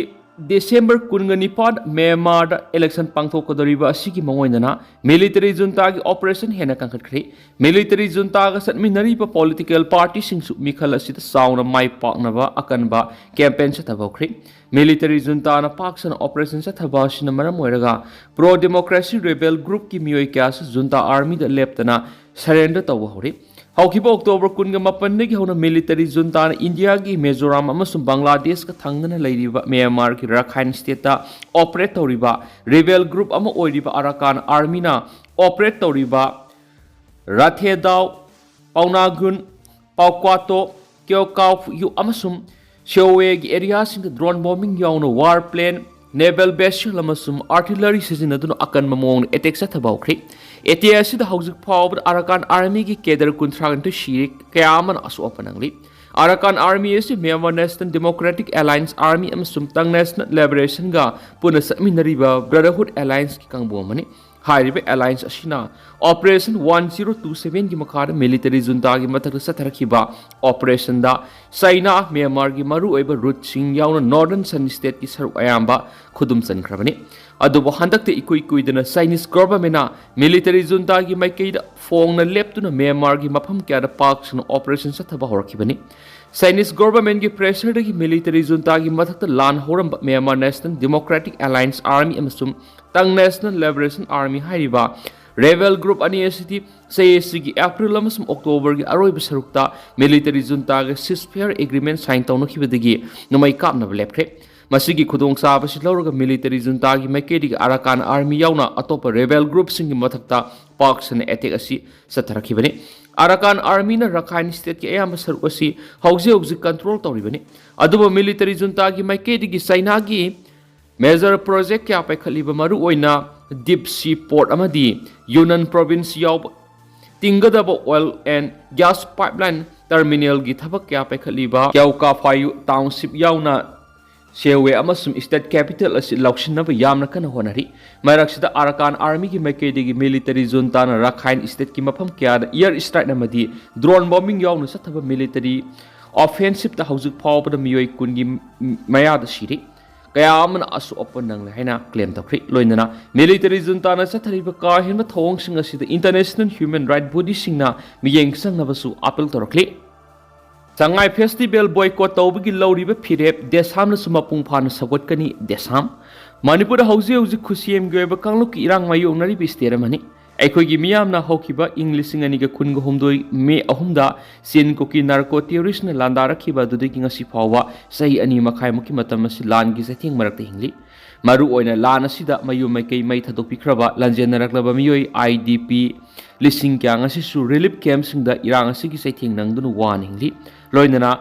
ꯗꯤꯁꯦꯝꯕꯔ ꯀꯨꯟꯒ ꯅꯤꯄꯥꯟ ꯃ꯭ꯌꯥꯟꯃꯥꯔꯗ ꯏꯂꯦꯛꯁꯟ ꯄꯥꯡꯊꯣꯛꯀꯗꯧꯔꯤꯕ ꯑꯁꯤꯒꯤ ꯃꯥꯡꯑꯣꯏꯅꯅ ꯃꯤꯂꯤꯇꯔꯤ ꯖꯨꯟꯇꯥꯒꯤ ꯑꯣꯄꯔꯦꯁꯟ ꯍꯦꯟꯅ ꯀꯟꯈꯠꯈ꯭ꯔꯦ꯫ ꯃꯤꯂꯤꯇꯔꯤ ꯖꯨꯟꯇꯥꯒ ꯆꯠꯃꯤꯟꯅꯔꯤꯕ ꯄꯣꯂꯤꯇꯤꯀꯦꯜ ꯄꯥꯔꯇꯤꯁꯤꯡꯁꯨ ꯃꯤꯈꯜ ꯑꯁꯤꯗ ꯆꯥꯎꯅ ꯃꯥꯏ ꯄꯥꯛꯅꯕ ꯑꯀꯟꯕ ꯀꯦꯝꯄꯦꯟ ꯆꯠꯊꯕ ꯍꯧꯈ꯭ꯔꯦ꯫ ꯃꯤꯂꯤꯇꯔꯤ ꯖꯨꯟꯇꯥꯅ ꯄꯥꯛ ꯁꯟꯅ ꯑꯣꯄꯔꯦꯁꯟ ꯆꯠꯊꯕ ꯑꯁꯤꯅ ꯃꯔꯝ ꯑꯣꯏꯔꯒ ꯄ꯭ꯔꯣ ꯗꯦꯃꯣꯀ꯭ꯔꯦꯁꯤ ꯔꯦꯕꯦꯜ ꯒ꯭ꯔꯨꯞꯀꯤ ꯃꯤꯑꯣꯏ ꯀꯌꯥꯁꯨ ꯖꯨꯟꯇꯥ ꯑꯥꯔꯃꯤꯗ ꯂꯦꯞꯇꯅ ꯁꯔꯦꯟꯗꯔ ꯇꯧꯕ ꯍꯧꯔꯦ꯫ ꯍꯧꯈꯤꯕ ꯑꯣꯛꯇꯣꯕꯔ ꯀꯨꯟꯒ ꯃꯥꯄꯟꯗꯒꯤ ꯍꯧꯅ ꯃꯤꯂꯤꯇꯔꯤ ꯖꯨꯟꯇꯥꯅ ꯏꯟꯗꯤꯌꯥꯒꯤ ꯃꯤꯖꯣꯔꯥꯝ ꯑꯃꯁꯨꯡ ꯕꯪꯒ꯭ꯂꯥꯗꯦꯁꯀ ꯊꯪꯅꯅ ꯂꯩꯔꯤꯕ ꯃ꯭ꯌꯥꯟꯃꯥꯔꯒꯤ ꯔꯥꯈꯥꯏꯟ ꯁ꯭ꯇꯦꯠꯇ ꯑꯣꯄꯔꯦꯠ ꯇꯧꯔꯤꯕ ꯔꯤꯕꯦꯜ ꯒ꯭ꯔꯨꯞ ꯑꯃ ꯑꯣꯏꯔꯤꯕ ꯑꯔꯥꯀꯥꯟ ꯑꯥꯔꯃꯤꯅ ꯑꯣꯄꯔꯦꯠ ꯇꯧꯔꯤꯕ ꯔꯥꯊꯦꯗꯥꯎ, ꯄꯥꯎꯅꯥꯒꯨꯟ, ꯄꯥꯎꯀ꯭ꯋꯥꯇꯣ, ꯀ꯭ꯌꯣꯀꯥꯎ ꯌꯨ ꯑꯃꯁꯨꯡ ꯁꯤꯑꯣꯋꯦꯒꯤ ꯑꯦꯔꯤꯌꯥꯁꯤꯡꯗ ꯗ꯭ꯔꯣꯟ ꯕꯣꯝꯕꯤꯡ ꯌꯥꯎꯅ ꯋꯥꯔ ꯄ꯭ꯂꯦꯟ naval vessel ꯑꯃꯁꯨꯡ artillery ꯁꯤꯖꯤꯟꯅꯗꯨꯅ ꯑꯀꯟꯕ ꯃꯑꯣꯡꯗ attack ꯆꯠꯊꯕ ꯍꯧꯈ꯭ꯔꯦ꯫ Attack ꯑꯁꯤꯗ ꯍꯧꯖꯤꯛ ꯐꯥꯎꯕꯗ Arakan Armyꯒꯤ cadre ꯀꯨꯟꯊ꯭ꯔꯥ ꯅꯤꯊꯣꯏ ꯁꯤꯔꯦ, ꯀꯌꯥ ꯑꯃꯅ ꯑꯁꯣꯛ ꯑꯄꯟ ꯅꯪꯂꯤ꯫ Arakan Army ꯑꯁꯤ Myanmar National Democratic Alliance Army ꯑꯃꯁꯨꯡ Tongue National Liberationꯒ ꯄꯨꯟꯅ ꯆꯠꯃꯤꯟꯅꯔꯤꯕ Brotherhood Allianceꯀꯤ ꯀꯥꯡꯕꯨ ꯑꯃꯅꯤ꯫ ꯍꯥꯏꯔꯤꯕ alliance ꯑꯁꯤꯅ Operation one zero two sevenꯒꯤ ꯃꯈꯥꯗ military juntaꯒꯤ ꯃꯊꯛꯇ ꯆꯠꯊꯔꯛꯈꯤꯕ operationꯗ China, Myanmarꯒꯤ ꯃꯔꯨꯑꯣꯏꯕ routeꯁꯤꯡ ꯌꯥꯎꯅ Northern Shan Stateꯀꯤ ꯁꯔꯨꯛ ꯑꯌꯥꯝꯕ ꯈꯨꯗꯨꯝ ꯆꯟꯈ꯭ꯔꯕꯅꯤ꯫ ꯑꯗꯨꯕꯨ ꯍꯟꯗꯛꯇ ꯏꯀꯨꯏ ꯀꯨꯏꯗꯅ Chinese governmentꯅ military juntaꯒꯤ ꯃꯥꯏꯀꯩꯗ ꯐꯣꯡꯅ ꯂꯦꯞꯇꯨꯅ Myanmarꯒꯤ ꯃꯐꯝ ꯀꯌꯥꯗ ꯄꯥꯛ ꯁꯟꯅ operation ꯆꯠꯊꯕ ꯍꯧꯔꯛꯈꯤꯕꯅꯤ꯫ Chinese governmentꯀꯤ pressureꯗꯒꯤ military juntaꯒꯤ ꯃꯊꯛꯇ ꯂꯥꯟ ꯍꯧꯔꯝꯕ Myanmar National Democratic Alliance Army ꯑꯃꯁꯨꯡ Tongue National Liberation Army ꯍꯥꯏꯔꯤꯕ rebel group ꯑꯅꯤ ꯑꯁꯤꯗꯤ ꯆꯍꯤ ꯑꯁꯤꯒꯤ April ꯑꯃꯁꯨꯡ Octoberꯒꯤ ꯑꯔꯣꯏꯕ ꯁꯔꯨꯛꯇ military juntaꯒ ceasefire agreement sign ꯇꯧꯅꯈꯤꯕꯗꯒꯤ ꯅꯣꯡꯃꯩ ꯀꯥꯞꯅꯕ ꯂꯦꯞꯈ꯭ꯔꯦ꯫ ꯃꯁꯤꯒꯤ ꯈꯨꯗꯣꯡꯆꯥꯕꯁꯤ ꯂꯧꯔꯒ military juntaꯒꯤ ꯃꯥꯏꯀꯩꯗꯒꯤ Arakan Army ꯌꯥꯎꯅ ꯑꯇꯣꯞꯄ rebel groupꯁꯤꯡꯒꯤ ꯃꯊꯛꯇ ꯄꯥꯛ ꯁꯟꯅ attack ꯑꯁꯤ ꯆꯠꯊꯔꯛꯈꯤꯕꯅꯤ꯫ Arakan Armyꯅ Rakhine Stateꯀꯤ ꯑꯌꯥꯝꯕ ꯁꯔꯨꯛ ꯑꯁꯤ ꯍꯧꯖꯤꯛ ꯍꯧꯖꯤꯛ control ꯇꯧꯔꯤꯕꯅꯤ꯫ ꯑꯗꯨꯕꯨ military juntaꯒꯤ ꯃꯥꯏꯀꯩꯗꯒꯤ Chinaꯒꯤ major project ꯀꯌꯥ ꯄꯥꯏꯈꯠꯂꯤꯕ, ꯃꯔꯨꯑꯣꯏꯅ Deep Sea Port ꯑꯃꯗꯤ Yunnan Province ꯌꯥꯎꯕ ꯇꯤꯡꯒꯗꯕ oil and gas pipeline terminalꯒꯤ ꯊꯕꯛ ꯀꯌꯥ ꯄꯥꯏꯈꯠꯂꯤꯕ Kyaukpyu Township ꯌꯥꯎꯅ Sittwe ꯑꯃꯁꯨꯡ state capital ꯑꯁꯤ ꯂꯧꯁꯤꯟꯅꯕ ꯌꯥꯝꯅ ꯀꯟꯅ ꯍꯣꯠꯅꯔꯤ꯫ ꯃꯔꯛꯁꯤꯗ Arakan Armyꯒꯤ ꯃꯥꯏꯀꯩꯗꯒꯤ military juntaꯅ Rakhine Stateꯀꯤ ꯃꯐꯝ ꯀꯌꯥꯗ air strike ꯑꯃꯗꯤ drone bombing ꯌꯥꯎꯅ ꯆꯠꯊꯕ military offensiveꯇ ꯍꯧꯖꯤꯛ ꯐꯥꯎꯕꯗ ꯃꯤꯑꯣꯏ ꯀꯨꯟꯒꯤ ꯃꯌꯥꯗ ꯁꯤꯔꯤ꯫ ꯀꯌꯥ ꯑꯃꯅ ꯑꯁꯣꯛ ꯑꯄꯟ ꯅꯪꯂꯦ ꯍꯥꯏꯅ claim ꯇꯧꯈ꯭ꯔꯤ꯫ ꯂꯣꯏꯅꯅ military juntaꯅ ꯆꯠꯊꯔꯤꯕ ꯀꯥ ꯍꯦꯟꯕ ꯊꯧꯑꯣꯡꯁꯤꯡ ꯑꯁꯤꯗ international human right bodyꯁꯤꯡꯅ ꯃꯤꯠꯌꯦꯡ ꯆꯪꯅꯕꯁꯨ appeal ꯇꯧꯔꯛꯂꯤ꯫ ꯁꯉꯥꯏ festival boycott ꯇꯧꯕꯒꯤ ꯂꯧꯔꯤꯕ ꯐꯤꯔꯦꯞ ꯗꯦꯁꯥꯝꯅꯁꯨ ꯃꯄꯨꯡ ꯐꯥꯅ ꯁꯧꯒꯠꯀꯅꯤ꯫ ꯗꯦꯁꯥꯝ꯫ ꯃꯅꯤꯄꯨꯔꯗ ꯍꯧꯖꯤꯛ ꯍꯧꯖꯤꯛ ꯈꯨꯠꯁꯦꯝꯒꯤ ꯑꯣꯏꯕ ꯀꯥꯡꯂꯨꯞꯀꯤ ꯏꯔꯥꯡ ꯃꯥꯌꯣꯛꯅꯔꯤꯕ state ꯑꯃꯅꯤ꯫ ꯑꯩꯈꯣꯏꯒꯤ ꯃꯤꯌꯥꯝꯅ ꯍꯧꯈꯤꯕ ꯏꯪ ꯂꯤꯁꯤꯡ ꯑꯅꯤꯒ ꯀꯨꯟꯒ ꯍꯨꯝꯗꯣꯏ May ꯑꯍꯨꯝꯗ ꯆꯤꯟ ꯀꯨꯀꯤ narco terroristꯅ ꯂꯥꯟꯗꯥꯔꯛꯈꯤꯕ ꯑꯗꯨꯗꯒꯤ ꯉꯁꯤ ꯐꯥꯎꯕ ꯆꯍꯤ ꯑꯅꯤ ꯃꯈꯥꯏꯃꯨꯛꯀꯤ ꯃꯇꯝ ꯑꯁꯤ ꯂꯥꯟꯒꯤ ꯆꯩꯊꯦꯡ ꯃꯔꯛꯇ ꯍꯤꯡꯂꯤ꯫ ꯃꯔꯨꯑꯣꯏꯅ ꯂꯥꯟ ꯑꯁꯤꯗ ꯃꯌꯨꯝ ꯃꯩꯀꯩ ꯃꯩ ꯊꯥꯗꯣꯛꯄꯤꯈ꯭ꯔꯕ ꯂꯥꯟꯖꯦꯟꯅꯔꯛꯂꯕ ꯃꯤꯑꯣꯏ IDP ꯂꯤꯁꯤꯡ ꯀꯌꯥ ꯉꯁꯤꯁꯨ relief campꯁꯤꯡꯗ ꯏꯔꯥꯡ ꯑꯁꯤꯒꯤ ꯆꯩꯊꯦꯡ ꯅꯪꯗꯨꯅ ꯋꯥꯅ ꯍꯤꯡꯂꯤ꯫ ꯂꯣꯏꯅꯅ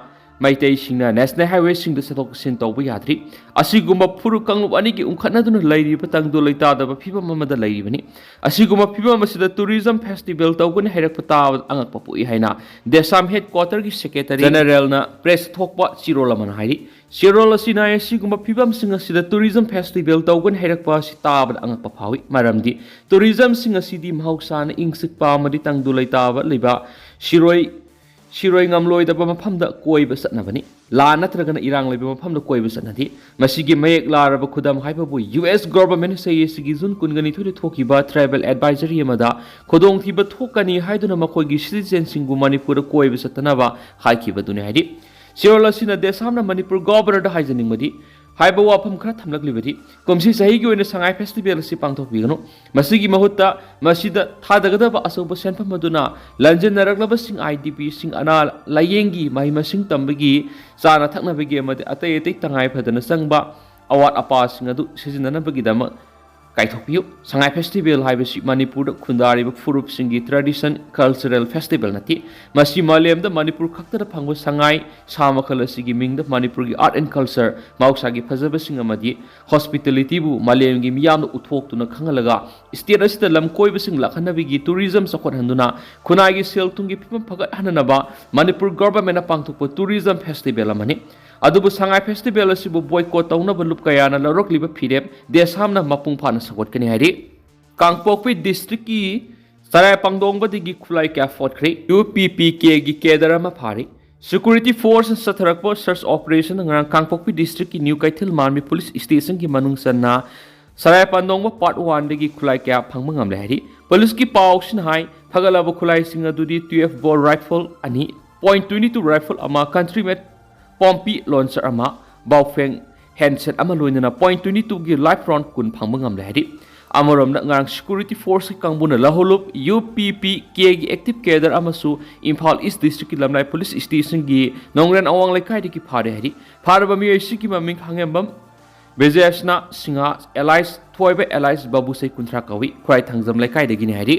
ꯃꯩꯇꯩꯁꯤꯡꯅ ꯅꯦꯁꯅꯦꯜ ꯍꯥꯏꯋꯦꯁꯤꯡꯗ ꯆꯠꯊꯣꯛ ꯆꯠꯁꯤꯟ ꯇꯧꯕ ꯌꯥꯗ꯭ꯔꯤ꯫ ꯑꯁꯤꯒꯨꯝꯕ ꯐꯨꯔꯨꯞ ꯀꯥꯡꯂꯨꯞ ꯑꯅꯤꯒꯤ ꯎꯪꯈꯠꯅꯗꯨꯅ ꯂꯩꯔꯤꯕ ꯇꯪꯗꯨ ꯂꯩꯇꯥꯗꯕ ꯐꯤꯕꯝ ꯑꯃꯗ ꯂꯩꯔꯤꯕꯅꯤ꯫ ꯑꯁꯤꯒꯨꯝꯕ ꯐꯤꯕꯝ ꯑꯁꯤꯗ ꯇꯨꯔꯤꯖꯝ ꯐꯦꯁꯇꯤꯚꯦꯜ ꯇꯧꯒꯅꯤ ꯍꯥꯏꯔꯛꯄ ꯇꯥꯕꯗ ꯑꯉꯛꯄ ꯄꯣꯛꯏ ꯍꯥꯏꯅ ꯗꯦꯁꯥꯝ ꯍꯦꯗ ꯀ꯭ꯋꯥꯇꯔꯒꯤ ꯁꯦꯀ꯭ꯔꯦꯇꯔꯤ ꯖꯦꯅꯔꯦꯜꯅ ꯄ꯭ꯔꯦꯁ ꯊꯣꯛꯄ ꯆꯦꯔꯣꯜ ꯑꯃꯅ ꯍꯥꯏꯔꯤ꯫ ꯆꯦꯔꯣꯜ ꯑꯁꯤꯅ ꯑꯁꯤꯒꯨꯝꯕ ꯐꯤꯕꯝꯁꯤꯡ ꯑꯁꯤꯗ ꯇꯨꯔꯤꯖꯝ ꯐꯦꯁꯇꯤꯚꯦꯜ ꯇꯧꯒꯅꯤ ꯍꯥꯏꯔꯛꯄ ꯑꯁꯤ ꯇꯥꯕꯗ ꯑꯉꯛꯄ ꯐꯥꯎꯏ꯫ ꯃꯔꯝꯗꯤ ꯇꯨꯔꯤꯖꯝꯁꯤꯡ ꯑꯁꯤꯗꯤ ꯃꯍꯧꯁꯥꯅ ꯏꯪ ꯆꯤꯛꯄ ꯑꯃꯗꯤ ꯇꯪꯗꯨ ꯂꯩꯇꯥꯕ ꯂꯩꯕ ꯁꯤꯔꯣꯏ ꯁꯤꯔꯣꯏ ꯉꯝꯂꯣꯏꯗꯕ ꯃꯐꯝꯗ ꯀꯣꯏꯕ ꯆꯠꯅꯕꯅꯤ꯫ ꯂꯥꯟ ꯅꯠꯇ꯭ꯔꯒꯅ ꯏꯔꯥꯡ ꯂꯩꯕ ꯃꯐꯝꯗ ꯀꯣꯏꯕ ꯆꯠꯅꯗꯦ꯫ ꯃꯁꯤꯒꯤ ꯃꯌꯦꯛ ꯂꯥꯔꯕ ꯈꯨꯗꯝ ꯍꯥꯏꯕꯕꯨ ꯌꯨ ꯑꯦꯁ ꯒꯣꯚꯔꯟꯃꯦꯟꯠꯅ ꯆꯍꯤ ꯑꯁꯤꯒꯤ ꯖꯨꯟ ꯀꯨꯟꯒ ꯅꯤꯊꯣꯏꯗ ꯊꯣꯛꯈꯤꯕ ꯇ꯭ꯔꯥꯏꯕꯦꯜ ꯑꯦꯗꯚꯥꯏꯖꯔꯤ ꯑꯃꯗ ꯈꯨꯗꯣꯡꯊꯤꯕ ꯊꯣꯛꯀꯅꯤ ꯍꯥꯏꯗꯨꯅ ꯃꯈꯣꯏꯒꯤ ꯁꯤꯇꯤꯖꯦꯟꯁꯤꯡꯕꯨ ꯃꯅꯤꯄꯨꯔꯗ ꯀꯣꯏꯕ ꯆꯠꯇꯅꯕ ꯍꯥꯏꯈꯤꯕꯗꯨꯅꯤ ꯍꯥꯏꯔꯤ꯫ ꯆꯦꯔꯣꯜ ꯑꯁꯤꯅ ꯗꯦꯁꯥꯝꯅ ꯃꯅꯤꯄꯨꯔ ꯒꯣꯚꯔꯅꯔꯗ ꯍꯥꯏꯖꯅꯤꯡꯕꯗꯤ ꯍꯥꯏꯕ ꯋꯥꯐꯝ ꯈꯔ ꯊꯝꯂꯛꯂꯤꯕꯗꯤ ꯀꯨꯝꯁꯤ ꯆꯍꯤꯒꯤ ꯑꯣꯏꯅ ꯁꯉꯥꯏ ꯐꯦꯁꯇꯤꯚꯦꯜ ꯑꯁꯤ ꯄꯥꯡꯊꯣꯛꯄꯤꯒꯅꯨ꯫ ꯃꯁꯤꯒꯤ ꯃꯍꯨꯠꯇ ꯃꯁꯤꯗ ꯊꯥꯗꯒꯗꯕ ꯑꯆꯧꯕ ꯁꯦꯟꯐꯝ ꯑꯗꯨꯅ ꯂꯟꯖꯦꯟꯅꯔꯛꯂꯕꯁꯤꯡ, ꯑꯥꯏ ꯗꯤ ꯄꯤꯁꯤꯡ, ꯑꯅꯥ ꯂꯥꯌꯦꯡꯒꯤ ꯃꯍꯩ ꯃꯁꯤꯡ ꯇꯝꯕꯒꯤ, ꯆꯥꯅ ꯊꯛꯅꯕꯒꯤ ꯑꯃꯗꯤ ꯑꯇꯩ ꯑꯇꯩ ꯇꯉꯥꯏ ꯐꯗꯅ ꯆꯪꯕ ꯑꯋꯥꯠ ꯑꯄꯥꯁꯤꯡ ꯑꯗꯨ ꯁꯤꯖꯤꯟꯅꯅꯕꯒꯤꯗꯃꯛ ꯀꯥꯏꯊꯣꯛꯄꯤꯌꯨ꯫ ꯁꯉꯥꯏ ꯐꯦꯁꯇꯤꯚꯦꯜ ꯍꯥꯏꯕꯁꯤ ꯃꯅꯤꯄꯨꯔꯗ ꯈꯨꯟꯗꯥꯔꯤꯕ ꯐꯨꯔꯨꯞꯁꯤꯡꯒꯤ ꯇ꯭ꯔꯦꯗꯤꯁꯟ ꯀꯜꯆꯔꯦꯜ ꯐꯦꯁꯇꯤꯚꯦꯜ ꯅꯠꯇꯦ꯫ ꯃꯁꯤ ꯃꯥꯂꯦꯝꯗ ꯃꯅꯤꯄꯨꯔ ꯈꯛꯇꯗ ꯐꯪꯕ ꯁꯉꯥꯏ ꯁꯥ ꯃꯈꯜ ꯑꯁꯤꯒꯤ ꯃꯤꯡꯗ ꯃꯅꯤꯄꯨꯔꯒꯤ ꯑꯥꯔꯠ ꯑꯦꯟ ꯀꯜꯆꯔ, ꯃꯍꯧꯁꯥꯒꯤ ꯐꯖꯕꯁꯤꯡ ꯑꯃꯗꯤ ꯍꯣꯁꯄꯤꯇꯦꯂꯤꯇꯤꯕꯨ ꯃꯥꯂꯦꯝꯒꯤ ꯃꯤꯌꯥꯝꯗ ꯎꯠꯊꯣꯛꯇꯨꯅ ꯈꯪꯍꯜꯂꯒ ꯁ꯭ꯇꯦꯠ ꯑꯁꯤꯗ ꯂꯝ ꯀꯣꯏꯕꯁꯤꯡ ꯂꯥꯛꯍꯟꯅꯕꯒꯤ ꯇꯨꯔꯤꯖꯝ ꯆꯥꯎꯈꯠꯍꯟꯗꯨꯅ ꯈꯨꯟꯅꯥꯏꯒꯤ ꯁꯦꯜ ꯊꯨꯝꯒꯤ ꯐꯤꯕꯝ ꯐꯒꯠꯍꯟꯅꯅꯕ ꯃꯅꯤꯄꯨꯔ ꯒꯣꯚꯔꯟꯃꯦꯟꯠꯅ ꯄꯥꯡꯊꯣꯛꯄ ꯇꯨꯔꯤꯖꯝ ꯐꯦꯁꯇꯤꯚꯦꯜ ꯑꯃꯅꯤ꯫ ꯑꯗꯨꯕꯨ ꯁꯉꯥꯏ ꯐꯦꯁꯇꯤꯚꯦꯜ ꯑꯁꯤꯕꯨ ꯕꯣꯏꯀꯣꯠ ꯇꯧꯅꯕ ꯂꯨꯞ ꯀꯌꯥꯅ ꯂꯧꯔꯛꯂꯤꯕ ꯐꯤꯔꯦꯞ ꯗꯦꯁꯥꯝꯅ ꯃꯄꯨꯡ ꯐꯥꯅ ꯁꯧꯒꯠꯀꯅꯤ ꯍꯥꯏꯔꯤ꯫ ꯀꯥꯡꯄꯣꯛꯄꯤ ꯗꯤꯁꯇ꯭ꯔꯤꯛꯀꯤ ꯆꯔꯥꯏ ꯄꯥꯡꯗꯣꯡꯕꯗꯒꯤ ꯈꯨꯠꯂꯥꯏ ꯀꯌꯥ ꯐꯣꯠꯈ꯭ꯔꯦ꯫ ꯌꯨ ꯄꯤ ꯄꯤ ꯀꯦꯒꯤ ꯀꯦꯗꯔ ꯑꯃ ꯐꯥꯔꯦ꯫ ꯁꯦꯀ꯭ꯌꯨꯔꯤꯇꯤ ꯐꯣꯔꯁꯅ ꯆꯠꯊꯔꯛꯄ ꯁꯔꯆ ꯑꯣꯄꯔꯦꯁꯟꯗ ꯉꯔꯥꯡ ꯀꯥꯡꯄꯣꯛꯄꯤ ꯗꯤꯁꯇ꯭ꯔꯤꯛꯀꯤ ꯅ꯭ꯌꯨ ꯀꯩꯊꯦꯜ ꯃꯥꯟꯕꯤ ꯄꯨꯂꯤꯁ ꯁ꯭ꯇꯦꯁꯟꯒꯤ ꯃꯅꯨꯡ ꯆꯟꯅ ꯆꯔꯥꯏ ꯄꯥꯡꯗꯣꯡꯕ ꯄꯥꯔꯠ ꯋꯥꯟꯗꯒꯤ ꯈꯨꯠꯂꯥꯏ ꯀꯌꯥ ꯐꯪꯕ ꯉꯝꯂꯦ ꯍꯥꯏꯔꯤ꯫ ꯄꯨꯂꯤꯁꯀꯤ ꯄꯥꯎꯁꯤꯅ ꯍꯥꯏ, ꯐꯒꯠꯂꯕ ꯈꯨꯠꯂꯥꯏꯁꯤꯡ ꯑꯗꯨꯗꯤ ꯇꯨꯌꯦꯜꯐ ꯕꯣꯔ ꯔꯥꯏꯐꯜ ꯑꯅꯤ, ꯄꯣꯏꯟꯠ ꯇ꯭ꯋꯦꯟꯇꯤ ꯇꯨ ꯔꯥꯏꯐꯜ ꯑꯃ, ꯀꯟꯇ꯭ꯔꯤ ꯃꯦꯠ ꯄꯣꯝꯄꯤ ꯂꯣꯟꯆꯔ ꯑꯃ, ꯕꯥꯎꯐꯦꯡ ꯍꯦꯟꯁꯦꯠ ꯑꯃ ꯂꯣꯏꯅꯅ ꯄꯣꯏꯟꯠ ꯇ꯭ꯋꯦꯟꯇꯤ ꯇꯨꯒꯤ ꯂꯥꯏꯐ ꯔꯥꯎꯟ ꯀꯨꯟ ꯐꯪꯕ ꯉꯝꯂꯦ ꯍꯥꯏꯔꯤ꯫ ꯑꯃꯔꯣꯝꯗ ꯉꯔꯥꯡ ꯁꯦꯀ꯭ꯌꯨꯔꯤꯇꯤ ꯐꯣꯔꯁꯀꯤ ꯀꯥꯡꯕꯨꯅ ꯂꯍꯧꯂꯨꯞ ꯌꯨ ꯄꯤ ꯄꯤ ꯀꯦꯒꯤ ꯑꯦꯛꯇꯤꯚ ꯀꯦꯗꯔ ꯑꯃꯁꯨ ꯏꯝꯐꯥꯜ ꯏꯁ ꯗꯤꯁꯇ꯭ꯔꯤꯛꯀꯤ ꯂꯝꯂꯥꯏ ꯄꯨꯂꯤꯁ ꯁ꯭ꯇꯦꯁꯟꯒꯤ ꯅꯣꯡꯒ꯭ꯔꯦꯟ ꯑꯋꯥꯡ ꯂꯩꯀꯥꯏꯗꯒꯤ ꯐꯥꯔꯦ ꯍꯥꯏꯔꯤ꯫ ꯐꯥꯔꯕ ꯃꯤꯑꯣꯏꯁꯤꯒꯤ ꯃꯃꯤꯡ ꯍꯥꯡꯉꯦꯝꯕꯝ ꯕ꯭ꯔꯤꯖꯦꯁꯅꯥ ꯁꯤꯡꯍ ꯑꯦꯂꯥꯏꯁ ꯊꯣꯏꯕ ꯑꯦꯂꯥꯏꯁ ꯕꯥꯕꯨꯁꯩ ꯀꯨꯟꯊ꯭ꯔꯥ ꯀꯧꯏ, ꯈꯨꯔꯥꯏ ꯊꯥꯡꯖꯝ ꯂꯩꯀꯥꯏꯗꯒꯤꯅꯤ ꯍꯥꯏꯔꯤ꯫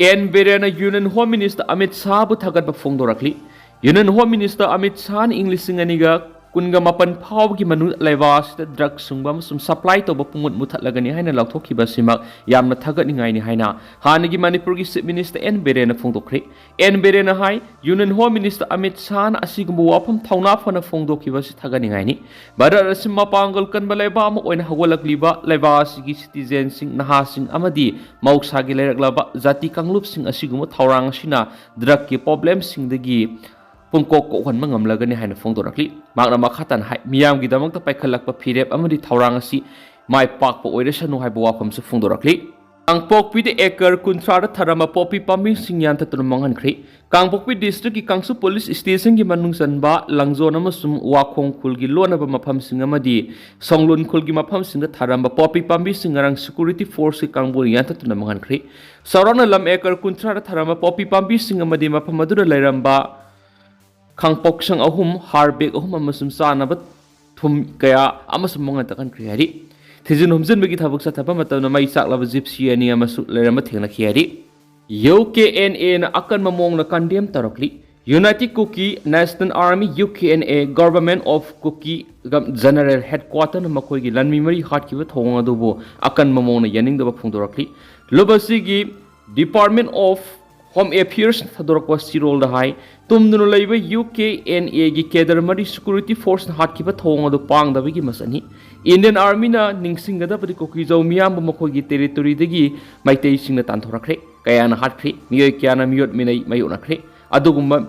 ꯑꯦꯟ ꯕꯤꯔꯦꯟꯅ ꯌꯨꯅꯤꯌꯟ ꯍꯣꯝ ꯃꯤꯅꯤꯁꯇꯔ ꯑꯃꯤꯠ ꯁꯥꯍꯕꯨ ꯊꯥꯒꯠꯄ ꯐꯣꯡꯗꯣꯔꯛꯂꯤ꯫ Union Home Minister Amit Shahꯅ ꯏꯪ ꯂꯤꯁꯤꯡ ꯑꯅꯤꯒ ꯀꯨꯟꯒ ꯃꯥꯄꯟ ꯐꯥꯎꯕꯒꯤ ꯃꯅꯨꯡꯗ ꯂꯩꯕꯥꯛ ꯑꯁꯤꯗ drug ꯁꯨꯡꯕ ꯑꯃꯁꯨꯡ supply ꯇꯧꯕ ꯄꯨꯡꯃꯨꯠ ꯃꯨꯊꯠꯂꯒꯅꯤ ꯍꯥꯏꯅ ꯂꯥꯎꯊꯣꯛꯈꯤꯕ ꯑꯁꯤꯃꯛ ꯌꯥꯝꯅ ꯊꯥꯒꯠꯅꯤꯡꯉꯥꯏꯅꯤ ꯍꯥꯏꯅ ꯍꯥꯟꯅꯒꯤ ꯃꯅꯤꯄꯨꯔꯒꯤ Chief Minister ꯑꯦꯟ ꯕꯤꯔꯦꯟꯅ ꯐꯣꯡꯗꯣꯛꯈ꯭ꯔꯦ꯫ ꯑꯦꯟ ꯕꯤꯔꯦꯟꯅ ꯍꯥꯏ, Union Home Minister Amit Shahꯅ ꯑꯁꯤꯒꯨꯝꯕ ꯋꯥꯐꯝ ꯊꯧꯅꯥ ꯐꯅ ꯐꯣꯡꯗꯣꯛꯈꯤꯕ ꯑꯁꯤ ꯊꯥꯒꯠꯅꯤꯡꯉꯥꯏꯅꯤ꯫ ꯚꯥꯔꯠ ꯑꯁꯤ ꯃꯄꯥꯡꯒꯜ ꯀꯟꯕ ꯂꯩꯕꯥꯛ ꯑꯃ ꯑꯣꯏꯅ ꯍꯧꯒꯠꯂꯛꯂꯤꯕ ꯂꯩꯕꯥꯛ ꯑꯁꯤꯒꯤ citizenꯁꯤꯡ, ꯅꯍꯥꯁꯤꯡ ꯑꯃꯗꯤ ꯃꯍꯧꯁꯥꯒꯤ ꯂꯩꯔꯛꯂꯕ ꯖꯥꯇꯤ ꯀꯥꯡꯂꯨꯞꯁꯤꯡ ꯑꯁꯤꯒꯨꯝꯕ ꯊꯧꯔꯥꯡ ꯑꯁꯤꯅ drugꯀꯤ problemꯁꯤꯡꯗꯒꯤ ꯄꯨꯡꯀꯣꯛ ꯀꯣꯛꯍꯟꯕ ꯉꯝꯂꯒꯅꯤ ꯍꯥꯏꯅ ꯐꯣꯡꯗꯣꯔꯛꯂꯤ꯫ ꯃꯍꯥꯛꯅ ꯃꯈꯥ ꯇꯥꯅ ꯍꯥꯏ, ꯃꯤꯌꯥꯝꯒꯤꯗꯃꯛꯇ ꯄꯥꯏꯈꯠꯂꯛꯄ ꯐꯤꯔꯦꯞ ꯑꯃꯗꯤ ꯊꯧꯔꯥꯡ ꯑꯁꯤ ꯃꯥꯏ ꯄꯥꯛꯄ ꯑꯣꯏꯔꯁꯅꯨ ꯍꯥꯏꯕ ꯋꯥꯐꯝꯁꯨ ꯐꯣꯡꯗꯣꯔꯛꯂꯤ꯫ ꯀꯥꯡꯄꯣꯛꯄꯤꯗ acre ꯀꯨꯟꯊ꯭ꯔꯥꯗ ꯊꯥꯔꯝꯕ ꯄꯣꯄꯤ ꯄꯥꯝꯕꯤꯁꯤꯡ ꯌꯥꯟꯊꯠꯇꯨꯅ ꯃꯥꯡꯍꯟꯈ꯭ꯔꯦ꯫ ꯀꯥꯡꯄꯣꯛꯄꯤ districtꯀꯤ ꯀꯥꯡꯁꯨ police stationꯒꯤ ꯃꯅꯨꯡ ꯆꯟꯕ ꯂꯪꯖꯣꯟ ꯑꯃꯁꯨꯡ ꯋꯥꯈꯣꯡ ꯈꯨꯜꯒꯤ ꯂꯣꯟꯅꯕ ꯃꯐꯝꯁꯤꯡ ꯑꯃꯗꯤ ꯁꯣꯡꯂꯨꯟ ꯈꯨꯜꯒꯤ ꯃꯐꯝꯁꯤꯡꯗ ꯊꯥꯔꯝꯕ ꯄꯣꯄꯤ ꯄꯥꯝꯕꯤꯁꯤꯡ ꯉꯔꯥꯡ security forceꯀꯤ ꯀꯥꯡꯕꯨꯅ ꯌꯥꯟꯊꯠꯇꯨꯅ ꯃꯥꯡꯍꯟꯈ꯭ꯔꯦ꯫ ꯆꯥꯎꯔꯥꯛꯅ ꯂꯝ acre ꯀꯨꯟꯊ꯭ꯔꯥꯗ ꯊꯥꯔꯝꯕ ꯄꯣꯄꯤ ꯄꯥꯝꯕꯤꯁꯤꯡ ꯑꯃꯗꯤ ꯃꯐꯝ ꯑꯗꯨꯗ ꯂꯩꯔꯝꯕ ꯈꯥꯡꯄꯣꯛꯁꯪ ꯑꯍꯨꯝ, ꯍꯥꯔ bag ꯑꯍꯨꯝ ꯑꯃꯁꯨꯡ ꯆꯥꯅꯕ ꯊꯨꯝ ꯀꯌꯥ ꯑꯃꯁꯨ ꯃꯥꯡꯍꯟ ꯇꯥꯛꯍꯟꯈ꯭ꯔꯦ ꯍꯥꯏꯔꯤ꯫ ꯊꯤꯖꯤꯟ ꯍꯨꯝꯖꯤꯟꯕꯒꯤ ꯊꯕꯛ ꯆꯠꯊꯕ ꯃꯇꯝꯗ ꯃꯩ ꯆꯥꯛꯂꯕ Jeepcy ꯑꯅꯤ ꯑꯃꯁꯨ ꯂꯩꯔꯝꯕ ꯊꯦꯡꯅꯈꯤ ꯍꯥꯏꯔꯤ꯫ UKNAꯅ ꯑꯀꯟꯕ ꯃꯑꯣꯡꯗ condemn ꯇꯧꯔꯛꯂꯤ꯫ United Kuki National Army, UKNA, Government of Kuki General Headquarterꯅ ꯃꯈꯣꯏꯒꯤ ꯂꯥꯟꯃꯤ ꯃꯔꯤ ꯍꯥꯠꯈꯤꯕ ꯊꯧꯑꯣꯡ ꯑꯗꯨꯕꯨ ꯑꯀꯟꯕ ꯃꯑꯣꯡꯗ ꯌꯥꯅꯤꯡꯗꯕ ꯐꯣꯡꯗꯣꯔꯛꯂꯤ꯫ ꯂꯨꯞ ꯑꯁꯤꯒꯤ Department of Home Affairsꯅ ꯊꯥꯗꯣꯔꯛꯄ ꯆꯦꯔꯣꯜꯗ ꯍꯥꯏ, ꯇꯨꯝꯗꯨꯅ ꯂꯩꯕ UKNAꯒꯤ cadre ꯃꯔꯤ security forceꯅ ꯍꯥꯠꯈꯤꯕ ꯊꯧꯑꯣꯡ ꯑꯗꯨ ꯄꯥꯡꯗꯕꯒꯤ ꯃꯁꯛꯅꯤ꯫ Indian Armyꯅ ꯅꯤꯡꯁꯤꯡꯒꯗꯕꯗꯤ ꯀꯨꯀꯤꯖꯧ ꯃꯤꯌꯥꯝꯕꯨ ꯃꯈꯣꯏꯒꯤ territoryꯗꯒꯤ ꯃꯩꯇꯩꯁꯤꯡꯅ ꯇꯥꯟꯊꯣꯔꯛꯈ꯭ꯔꯦ, ꯀꯌꯥꯅ ꯍꯥꯠꯈ꯭ꯔꯦ, ꯃꯤꯑꯣꯏ ꯀꯌꯥꯅ ꯃꯤꯑꯣꯠ ꯃꯤꯅꯩ ꯃꯥꯌꯣꯛꯅꯈ꯭ꯔꯦ꯫ ꯑꯗꯨꯒꯨꯝꯕ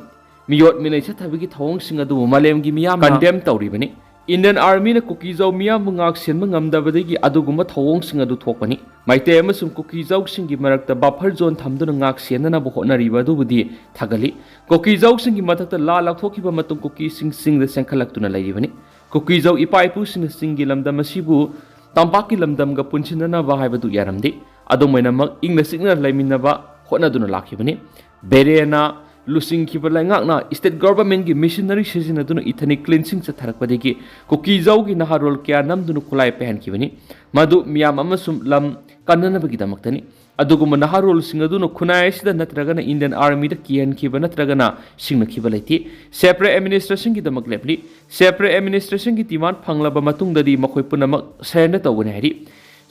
ꯃꯤꯑꯣꯠ ꯃꯤꯅꯩ ꯆꯠꯊꯕꯒꯤ ꯊꯧꯑꯣꯡꯁꯤꯡ ꯑꯗꯨꯕꯨ ꯃꯥꯂꯦꯝꯒꯤ ꯃꯤꯌꯥꯝꯅ condemn ꯇꯧꯔꯤꯕꯅꯤ꯫ Indian Armyꯅ ꯀꯨꯀꯤꯖꯧ ꯃꯤꯌꯥꯝꯕꯨ ꯉꯥꯛ ꯁꯦꯟꯕ ꯉꯝꯗꯕꯗꯒꯤ ꯑꯗꯨꯒꯨꯝꯕ ꯊꯧꯑꯣꯡꯁꯤꯡ ꯑꯗꯨ ꯊꯣꯛꯄꯅꯤ꯫ ꯃꯩꯇꯩ ꯑꯃꯁꯨꯡ ꯀꯨꯀꯤꯖꯧꯁꯤꯡꯒꯤ ꯃꯔꯛꯇ buffer zone ꯊꯝꯗꯨꯅ ꯉꯥꯛ ꯁꯦꯟꯅꯅꯕ ꯍꯣꯠꯅꯔꯤꯕ ꯑꯗꯨꯕꯨꯗꯤ ꯊꯥꯒꯠꯂꯤ꯫ ꯀꯨꯀꯤꯖꯧꯁꯤꯡꯒꯤ ꯃꯊꯛꯇ ꯂꯥꯟ ꯂꯥꯎꯊꯣꯛꯈꯤꯕ ꯃꯇꯨꯡ ꯀꯨꯀꯤꯁꯤꯡ ꯆꯤꯡꯗ ꯆꯦꯟꯈꯠꯂꯛꯇꯨꯅ ꯂꯩꯔꯤꯕꯅꯤ꯫ ꯀꯨꯀꯤꯖꯧ ꯏꯄꯥ ꯏꯄꯨꯁꯤꯡꯅ ꯆꯤꯡꯒꯤ ꯂꯝꯗꯝ ꯑꯁꯤꯕꯨ ꯇꯝꯄꯥꯛꯀꯤ ꯂꯝꯗꯝꯒ ꯄꯨꯟꯁꯤꯟꯅꯅꯕ ꯍꯥꯏꯕꯗꯨ ꯌꯥꯔꯝꯗꯦ꯫ ꯑꯗꯨꯝ ꯑꯣꯏꯅꯃꯛ, ꯏꯪꯅ ꯆꯤꯛꯅ ꯂꯩꯃꯤꯟꯅꯕ ꯍꯣꯠꯅꯗꯨꯅ ꯂꯥꯛꯈꯤꯕꯅꯤ꯫ ꯕꯦꯔꯦꯅ ꯂꯨꯆꯤꯡꯈꯤꯕ ꯂꯩꯉꯥꯛꯅ state governmentꯀꯤ machinery ꯁꯤꯖꯤꯟꯅꯗꯨꯅ ethnic cleansing ꯆꯠꯊꯔꯛꯄꯗꯒꯤ ꯀꯨꯀꯤꯖꯧꯒꯤ ꯅꯍꯥꯔꯣꯜ ꯀꯌꯥ ꯅꯝꯗꯨꯅ ꯈꯨꯠꯂꯥꯏ ꯄꯥꯏꯍꯟꯈꯤꯕꯅꯤ꯫ ꯃꯗꯨ ꯃꯤꯌꯥꯝ ꯑꯃꯁꯨꯡ ꯂꯝ ꯀꯟꯅꯅꯕꯒꯤꯗꯃꯛꯇꯅꯤ꯫ ꯑꯗꯨꯒꯨꯝꯕ ꯅꯍꯥꯔꯣꯜꯁꯤꯡ ꯑꯗꯨꯅ ꯈꯨꯟꯅꯥꯏ ꯑꯁꯤꯗ ꯅꯠꯇ꯭ꯔꯒꯅ Indian Armyꯗ ꯀꯤꯍꯟꯈꯤꯕ ꯅꯠꯇ꯭ꯔꯒꯅ ꯁꯤꯡꯅꯈꯤꯕ ꯂꯩꯇꯦ꯫ Separate administrationꯒꯤꯗꯃꯛ ꯂꯦꯞꯂꯤ꯫ Separate administrationꯒꯤ demand ꯐꯪꯂꯕ ꯃꯇꯨꯡꯗꯗꯤ ꯃꯈꯣꯏ ꯄꯨꯝꯅꯃꯛ surrender ꯇꯧꯒꯅꯤ ꯍꯥꯏꯔꯤ꯫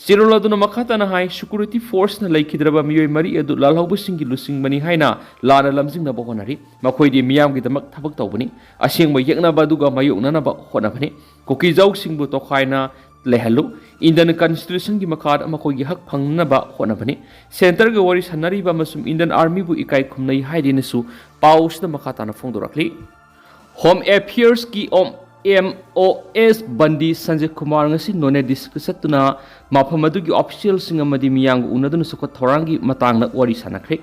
ꯆꯦꯔꯣꯜ ꯑꯗꯨꯅ ꯃꯈꯥ ꯇꯥꯅ ꯍꯥꯏ, security forceꯅ ꯂꯩꯈꯤꯗ꯭ꯔꯕ ꯃꯤꯑꯣꯏ ꯃꯔꯤ ꯑꯗꯨ ꯂꯥꯜꯍꯧꯕꯁꯤꯡꯒꯤ ꯂꯨꯆꯤꯡꯕꯅꯤ ꯍꯥꯏꯅ ꯂꯥꯟꯅ ꯂꯝꯖꯤꯡꯅꯕ ꯍꯣꯠꯅꯔꯤ꯫ ꯃꯈꯣꯏꯗꯤ ꯃꯤꯌꯥꯝꯒꯤꯗꯃꯛ ꯊꯕꯛ ꯇꯧꯕꯅꯤ꯫ ꯑꯁꯦꯡꯕ ꯌꯦꯛꯅꯕ ꯑꯗꯨꯒ ꯃꯥꯌꯣꯛꯅꯅꯕ ꯍꯣꯠꯅꯕꯅꯤ꯫ ꯀꯨꯀꯤꯖꯥꯎꯁꯤꯡꯕꯨ ꯇꯣꯈꯥꯏꯅ ꯂꯩꯍꯜꯂꯨ꯫ Indian Constitutionꯒꯤ ꯃꯈꯥꯗ ꯃꯈꯣꯏꯒꯤ ꯍꯛ ꯐꯪꯅꯅꯕ ꯍꯣꯠꯅꯕꯅꯤ꯫ Centreꯒ ꯋꯥꯔꯤ ꯁꯥꯟꯅꯔꯤꯕ ꯑꯃꯁꯨꯡ Indian Armyꯕꯨ ꯏꯀꯥꯏ ꯈꯨꯝꯅꯩ ꯍꯥꯏꯔꯤꯅꯁꯨ ꯄꯥꯎꯁꯤꯗ ꯃꯈꯥ ꯇꯥꯅ ꯐꯣꯡꯗꯣꯔꯛꯂꯤ꯫ Home Affairsꯀꯤ ꯑꯣꯝ, MOS ꯕꯟꯗꯤ ꯁꯟꯖꯌ ꯀꯨꯃꯥꯔ ꯉꯁꯤ ꯅꯣꯅꯦ districtꯇ ꯆꯠꯇꯨꯅ ꯃꯐꯝ ꯑꯗꯨꯒꯤ officialꯁꯤꯡ ꯑꯃꯗꯤ ꯃꯤꯌꯥꯝꯒ ꯎꯅꯗꯨꯅ ꯆꯥꯎꯈꯠ ꯊꯧꯔꯥꯡꯒꯤ ꯃꯇꯥꯡꯗ ꯋꯥꯔꯤ ꯁꯥꯟꯅꯈ꯭ꯔꯦ꯫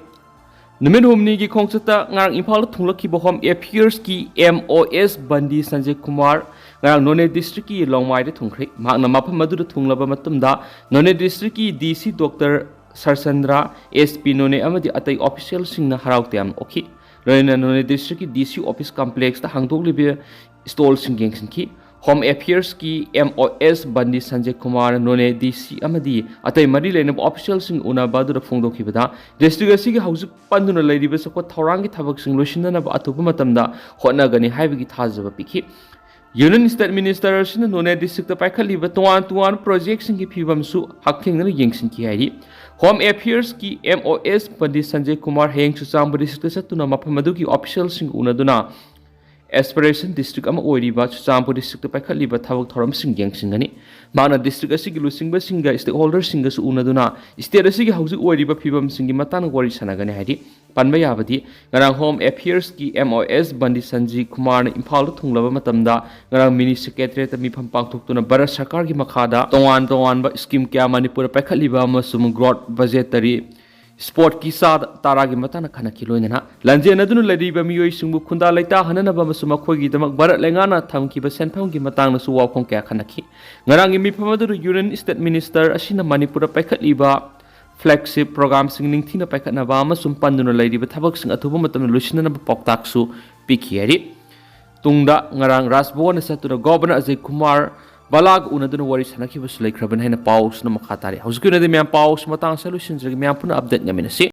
ꯅꯨꯃꯤꯠ ꯍꯨꯝꯅꯤꯒꯤ ꯈꯣꯡꯆꯠꯇ ꯉꯔꯥꯡ ꯏꯝꯐꯥꯜꯗ ꯊꯨꯡꯂꯛꯈꯤꯕ Home Affairsꯀꯤ MOS ꯕꯟꯗꯤ ꯁꯟꯖꯌ ꯀꯨꯃꯥꯔ ꯉꯔꯥꯡ ꯅꯣꯅꯦ districtꯀꯤ ꯂꯣꯡꯃꯥꯏꯗ ꯊꯨꯡꯈ꯭ꯔꯦ꯫ ꯃꯍꯥꯛꯅ ꯃꯐꯝ ꯑꯗꯨꯗ ꯊꯨꯡꯂꯕ ꯃꯇꯨꯡꯗ ꯅꯣꯅꯦ districtꯀꯤ DC Doctor ꯁꯔꯆꯟꯗ꯭ꯔ, SP ꯅꯣꯅꯦ ꯑꯃꯗꯤ ꯑꯇꯩ officialꯁꯤꯡꯅ ꯍꯔꯥꯎ ꯇꯌꯥꯝꯅ ꯑꯣꯛꯈꯤ꯫ ꯂꯣꯏꯅꯅ ꯅꯣꯅꯦ districtꯀꯤ DC office complexꯇ ꯍꯥꯡꯗꯣꯛꯂꯤꯕ stallꯁꯤꯡ ꯌꯦꯡꯁꯤꯟꯈꯤ꯫ Home Affairsꯀꯤ MOS ꯕꯟꯗꯤ ꯁꯟꯖꯌ ꯀꯨꯃꯥꯔ ꯅꯣꯅꯦ DC ꯑꯃꯗꯤ ꯑꯇꯩ ꯃꯔꯤ ꯂꯩꯅꯕ officialꯁꯤꯡ ꯎꯅꯕ ꯑꯗꯨꯗ ꯐꯣꯡꯗꯣꯛꯈꯤꯕꯗ, district ꯑꯁꯤꯒꯤ ꯍꯧꯖꯤꯛ ꯄꯟꯗꯨꯅ ꯂꯩꯔꯤꯕ ꯆꯥꯎꯈꯠ ꯊꯧꯔꯥꯡꯒꯤ ꯊꯕꯛꯁꯤꯡ ꯂꯣꯏꯁꯤꯟꯅꯅꯕ ꯑꯊꯨꯕ ꯃꯇꯝꯗ ꯍꯣꯠꯅꯒꯅꯤ ꯍꯥꯏꯕꯒꯤ ꯊꯥꯖꯕ ꯄꯤꯈꯤ꯫ Union State Minister ꯑꯁꯤꯅ ꯅꯣꯅꯦ districtꯇ ꯄꯥꯏꯈꯠꯂꯤꯕ ꯇꯣꯉꯥꯟ ꯇꯣꯉꯥꯟꯕ projectꯁꯤꯡꯒꯤ ꯐꯤꯕꯝꯁꯨ ꯍꯛꯊꯦꯡꯅꯅ ꯌꯦꯡꯁꯤꯟꯈꯤ ꯍꯥꯏꯔꯤ꯫ Home Affairsꯀꯤ MOS ꯕꯟꯗꯤ ꯁꯟꯖꯌ ꯀꯨꯃꯥꯔ ꯍꯌꯦꯡ ꯆꯨꯔꯆꯥꯟꯄꯨꯔ districtꯇ ꯆꯠꯇꯨꯅ ꯃꯐꯝ ꯑꯗꯨꯒꯤ officialꯁꯤꯡ ꯎꯅꯗꯨꯅ aspiration district ꯑꯃ ꯑꯣꯏꯔꯤꯕ ꯆꯨꯔꯆꯥꯟꯄꯨꯔ districtꯇ ꯄꯥꯏꯈꯠꯂꯤꯕ ꯊꯕꯛ ꯊꯧꯔꯝꯁꯤꯡ ꯌꯦꯡꯁꯤꯟꯒꯅꯤ꯫ ꯃꯍꯥꯛꯅ district ꯑꯁꯤꯒꯤ ꯂꯨꯆꯤꯡꯕꯁꯤꯡꯒ stakeholderꯁꯤꯡꯒꯁꯨ ꯎꯅꯗꯨꯅ state ꯑꯁꯤꯒꯤ ꯍꯧꯖꯤꯛ ꯑꯣꯏꯔꯤꯕ ꯐꯤꯕꯝꯁꯤꯡꯒꯤ ꯃꯇꯥꯡꯗ ꯋꯥꯔꯤ ꯁꯥꯟꯅꯒꯅꯤ ꯍꯥꯏꯔꯤ꯫ ꯄꯟꯕ ꯌꯥꯕꯗꯤ, ꯉꯔꯥꯡ Home Affairsꯀꯤ MOS ꯕꯟꯗꯤ ꯁꯟꯖꯤ ꯀꯨꯃꯥꯔꯅ ꯏꯝꯐꯥꯜꯗ ꯊꯨꯡꯂꯕ ꯃꯇꯝꯗ ꯉꯔꯥꯡ mini secretariatꯇ ꯃꯤꯐꯝ ꯄꯥꯡꯊꯣꯛꯇꯨꯅ ꯚꯥꯔꯠ ꯁꯔꯀꯥꯔꯒꯤ ꯃꯈꯥꯗ ꯇꯣꯉꯥꯟ ꯇꯣꯉꯥꯟꯕ scheme ꯀꯌꯥ ꯃꯅꯤꯄꯨꯔꯗ ꯄꯥꯏꯈꯠꯂꯤꯕ ꯑꯃꯁꯨꯡ growth budgetary supportꯀꯤ ꯆꯥꯗ ꯇꯔꯥꯒꯤ ꯃꯇꯥꯡꯗ ꯈꯟꯅꯈꯤ꯫ ꯂꯣꯏꯅꯅ ꯂꯥꯟꯖꯦꯟꯅꯗꯨꯅ ꯂꯩꯔꯤꯕ ꯃꯤꯑꯣꯏꯁꯤꯡꯕꯨ ꯈꯨꯟꯗꯥ ꯂꯩꯇꯥꯍꯟꯅꯅꯕ ꯑꯃꯁꯨꯡ ꯃꯈꯣꯏꯒꯤꯗꯃꯛ ꯚꯥꯔꯠ ꯂꯩꯉꯥꯛꯅ ꯊꯝꯈꯤꯕ ꯁꯦꯟꯐꯝꯒꯤ ꯃꯇꯥꯡꯗꯁꯨ ꯋꯥꯐꯝ ꯀꯌꯥ ꯈꯟꯅꯈꯤ꯫ ꯉꯔꯥꯡꯒꯤ ꯃꯤꯐꯝ ꯑꯗꯨꯗ Union State Minister ꯑꯁꯤꯅ ꯃꯅꯤꯄꯨꯔꯗ ꯄꯥꯏꯈꯠꯂꯤꯕ flagship programꯁꯤꯡ ꯅꯤꯡꯊꯤꯅ ꯄꯥꯏꯈꯠꯅꯕ ꯑꯃꯁꯨꯡ ꯄꯟꯗꯨꯅ ꯂꯩꯔꯤꯕ ꯊꯕꯛꯁꯤꯡ ꯑꯊꯨꯕ ꯃꯇꯝꯗ ꯂꯣꯏꯁꯤꯟꯅꯅꯕ ꯄꯥꯎꯇꯥꯛꯁꯨ ꯄꯤꯈꯤ ꯍꯥꯏꯔꯤ꯫ ꯇꯨꯡꯗ ꯉꯔꯥꯡ ꯔꯥꯖ ꯚꯋꯟꯗ ꯆꯠꯇꯨꯅ Governor ꯑꯖꯌ ꯀꯨꯃꯥꯔ ꯕꯥꯂꯥꯒ ꯎꯅꯗꯨꯅ ꯋꯥꯔꯤ ꯁꯥꯟꯅꯈꯤꯕꯁꯨ ꯂꯩꯈ꯭ꯔꯕꯅꯤ ꯍꯥꯏꯅ ꯄꯥꯎꯁꯤꯅ ꯃꯈꯥ ꯇꯥꯔꯤ꯫ ꯍꯧꯖꯤꯛꯀꯤ ꯑꯣꯏꯅꯗꯤ ꯃꯌꯥꯝ ꯄꯥꯎꯁꯤ ꯃꯇꯥꯡ ꯑꯁꯤꯗ ꯂꯣꯏꯁꯤꯟꯖꯔꯒꯦ꯫ ꯃꯌꯥꯝ ꯄꯨꯟꯅ update ꯉꯝꯃꯤꯟꯅꯁꯤ꯫